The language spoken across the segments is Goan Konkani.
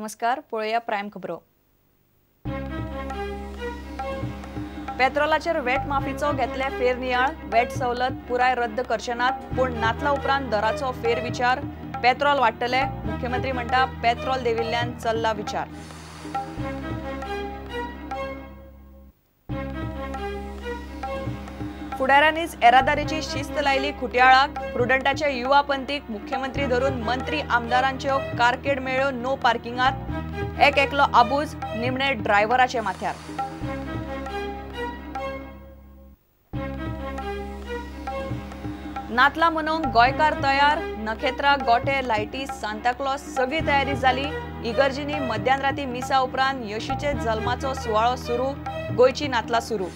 नमस्कार, पळोवया प्रायम खबरो. पेट्रोलाचेर वेट माफीचो घेतले फेरनियाळ, वेट सवलत पुराय रद्द करचे नात, पूण नातला उपरांत दराचो फेरविचार. पेट्रोल वाडटले, मुख्यमंत्री म्हणटा पेट्रोल देविल्ल्यान चल्ला विचार. फुडाऱ्यांनीच येरादारीची शिस्त लायली खुटयाळाक. प्रुडंटाच्या युवा पंथीक मुख्यमंत्री धरून मंत्री आमदारांच्यो कारकेड मेळ्यो नो पार्किंगात. एक एकलो आबूज, निमणे ड्रायव्हराचे माथ्यार. नातला मनोवंक गोंयकार तयार, नखेत्रां, गोटे, लायटी, सांताक्लॉज सगळी तयारी जाली. इगर्जींनी मध्यान राती मिसा उपरांत यशीचे जल्माचो सुवाळो सुरू. गोंयची नातला सुरू.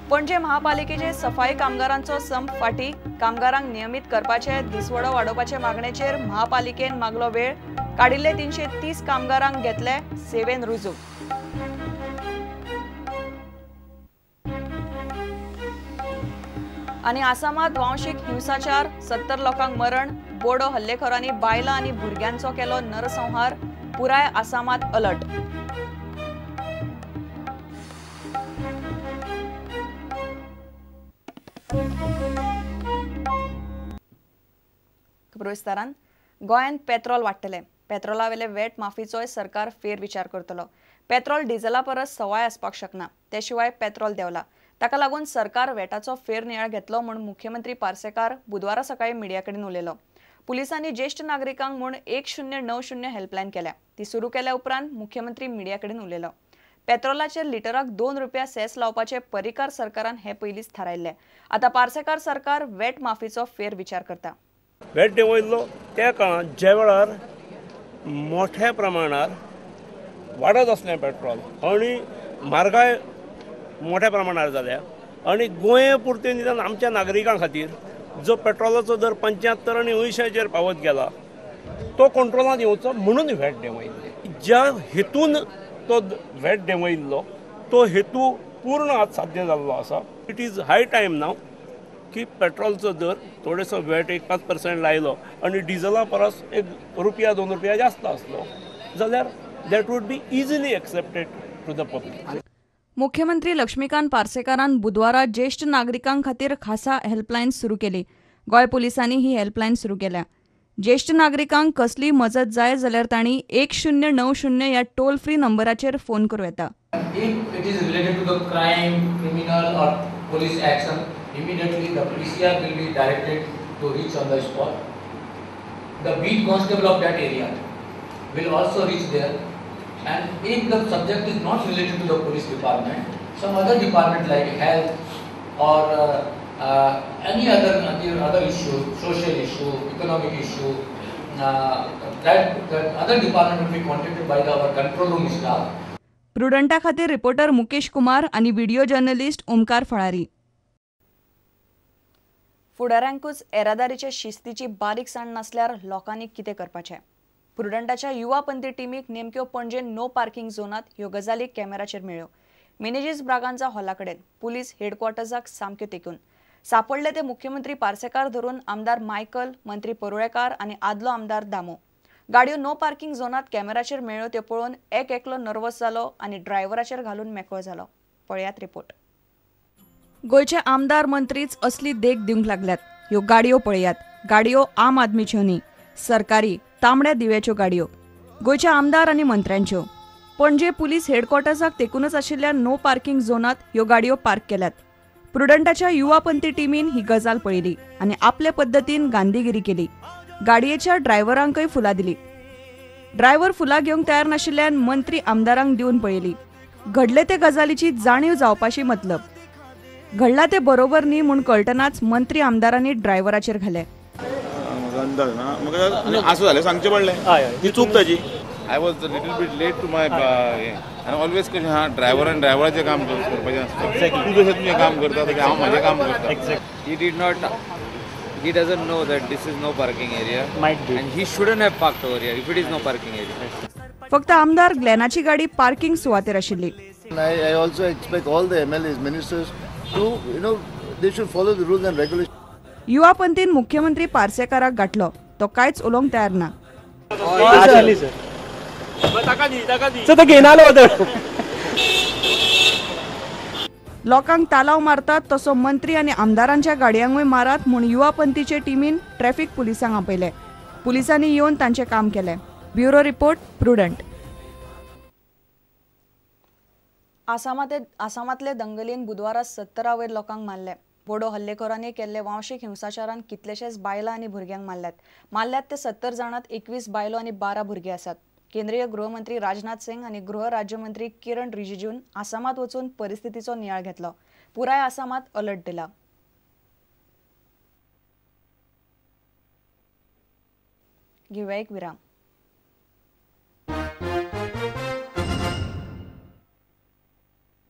पणजे महापालिकेचे सफाई कामगारांचो संप फाटी. कामगारांक नियमीत करपाचे, दिसवडो वाडोवपाचे मागणेचेर महापालिकेन मागलो वेळ. काडिल्ले 330 कामगारांक घेतले सेवेन रुजू. आनी आसामात वांशिक हिंसाचार, 70 लोकांक मरण. बोडो हल्लेखोरांनी बायलां आनी भुरग्यांचो केलो नरसंहार. पुराय आसामात अलर्ट. खबरो विस्तारान. गोंयांत पेट्रोल वाडटलें. पेट्रोलावेले वेट माफीचोय सरकार फेरविचार करतलो. पेट्रोल डिझला परस सवाय आसपाक शकना, ते शिवाय पेट्रोल देंवला. ताका लागून सरकार वेटाचो फेरनियाळ घेतलो म्हूण मुख्यमंत्री पार्सेकार बुधवारा सकाळी मिडिया कडेन उलयलो. पुलिसांनी ज्येश्ठ नागरिकांक म्हूण 1090 हेल्पलायन केल्या. ती सुरू केल्या उपरांत मुख्यमंत्री मिडिया कडेन उलयलो. पेट्रोलाचेर लिटराक 2 रुपया सेस लावपाचे परिकार सरकारान हे पयलींच थारायल्ले. आतां पार्सेकार सरकार वेट माफीचो फेरविचार करता. वेट देंवयल्लो त्या काळांत ज्या वेळार मोठ्या प्रमाणार वाडत आसलें पेट्रोल आनी म्हारगाय मोठ्या प्रमाणार जाल्या आनी गोंय पुरते निदान आमच्या नागरिकां खातीर जो पेट्रोलाचो दर 75 आनी 80चेर पावत गेला तो कंट्रोलांत येवचो म्हणून व्हॅट देंवयल्ले. ज्या हेतून तो व्हॅट देंवयल्लो तो हेतू पूर्ण आज साध्य जाल्लो आसा. It is high time now की पेट्रोलचो दर थोडेसो व्हॅट एक 5% लायलो आनी डिझला परस 1 रुपया 2 रुपया जास्त आसलो जाल्यार that would be easily accepted to the public. मुख्यमंत्री लक्ष्मीकांत पार्सेकारान बुधवारा ज्येश्ठ नागरिकां खातीर खासा हेल्पलायन सुरू केली. गोंय पुलिसांनी ही हेल्पलायन सुरू केल्या. ज्येश्ठ नागरिकांक कसली मजत जाय जाल्यार तांणी 1090 ह्या टोल फ्री नंबराचेर फोन करूं येता. If it is related to the crime, criminal or police action, immediately the PCR will be directed to reach on the spot. The beat constable of that area will also reach there. And if the subject is not related to the police department, some other department like health or any other issue, social issue, economic issue, that other department will be contacted by our control room staff. प्रुडंटा खातीर रिपोर्टर मुकेश कुमार आणि व्हिडिओ जर्नलिस्ट ओमकार फळारी. फुडाऱ्यांकूच येरादारीचे शिस्तीची बारीकसाण नासल्यार लोकांनी कितें करपाचें? प्रुडंटाच्या युवा पंथी टिमीक नेमक्यो पणजे नो पार्किंग झोनात ह्यो गजाली कॅमेराचेर मेळ्ळ्यो. मिनेजीस ब्रागांजा हॉला कडेन पुलीस हेडक्वॉर्टर्साक सामक्यो तेंकून सापडले ते मुख्यमंत्री पार्सेकार धरून आमदार मायकल, मंत्री परुळेकार आनी आदलो आमदार दामो. गाडयो नो पार्किंग झोनात कॅमेराचेर मेळ्ळ्यो त्यो पळोवन एक एकलो नर्वस जालो आनी ड्रायव्हराचेर घालून मेकळो जालो. पळयात रिपोर्ट. गोंयचे आमदार मंत्रीच असली देख दिवंक लागल्यात. ह्यो गाडयो पळयात. गाडयो आम आदमीच्यो न्ही, सरकारी तांबड्या दिव्याच्यो गाडयो गोंयच्या आमदार आनी मंत्र्यांच्यो. पणजे पुलीस हेडक्वॉर्टर्साक तेकूनच आशिल्ल्या नो पार्किंग झोनात ह्यो गाडयो पार्क केल्यात. प्रुडंटाच्या युवा पंथी टिमीन ही गजाल पळयली आनी आपले पद्दतीन गांधीगिरी केली. गाडयेच्या ड्रायव्हरांकय फुलां दिली. ड्रायव्हर फुलां घेवंक तयार नाशिल्ल्यान मंत्री आमदारांक दिवन पळयली. घडले ते गजालीची जाणीव जावपाशी मतलब. घडला ते बरोबर न्ही म्हूण कळटनाच मंत्री आमदारांनी ड्रायव्हराचेर घाले. अंदाज ना म्हाका आसूं जालें सांगचें पडलें ही चूक ताजी. I was a little bit late to my आनी ऑलवेज कशें आहा ड्रायव्हरान ड्रायव्हराचें काम करपाचें आसता. तूं जशें तुजें काम करता तशें हांव म्हाजें काम करता. He did not, he doesn't know that this is no parking area. Might be. And he shouldn't have parked over here if it is no parking area. फक्त आमदार ग्लॅनाची गाडी पार्किंग सुवातेर आशिल्ली. I also expect all the MLAs, ministers to, you know, they should follow the rules and regulations. युवा पंथीन मुख्यमंत्री पार्सेकाराक गाठलो, तो कांयच उलोवंक तयार ना. लोकांक तालाव मारतात तसो मंत्री आनी आमदारांच्या गाडयांकूय मारात म्हूण युवा पंथीचे टिमीन ट्रॅफिक पुलिसांक आपयले. पुलिसांनी येवन तांचें काम केलें. Bureau report, Prudent. आसामांतले दंगलीन बुधवारा 70 वयर लोकांक मारले. बोडो हल्लेखोरांनी केल्ले वांशिक हिंसाचारान कितलेशेच बायलां आनी भुरग्यांक मारल्यात. मारल्यात ते 70 जाणांत 21 बायलो आनी 12 भुरगीं आसात. केंद्रीय गृहमंत्री राजनाथ सिंग आनी गृह राज्यमंत्री किरण रिजिजून आसामांत वचून परिस्थितीचो नियाळ घेतलो. पुराय आसामांत अलर्ट दिला. घेवया एक विराम.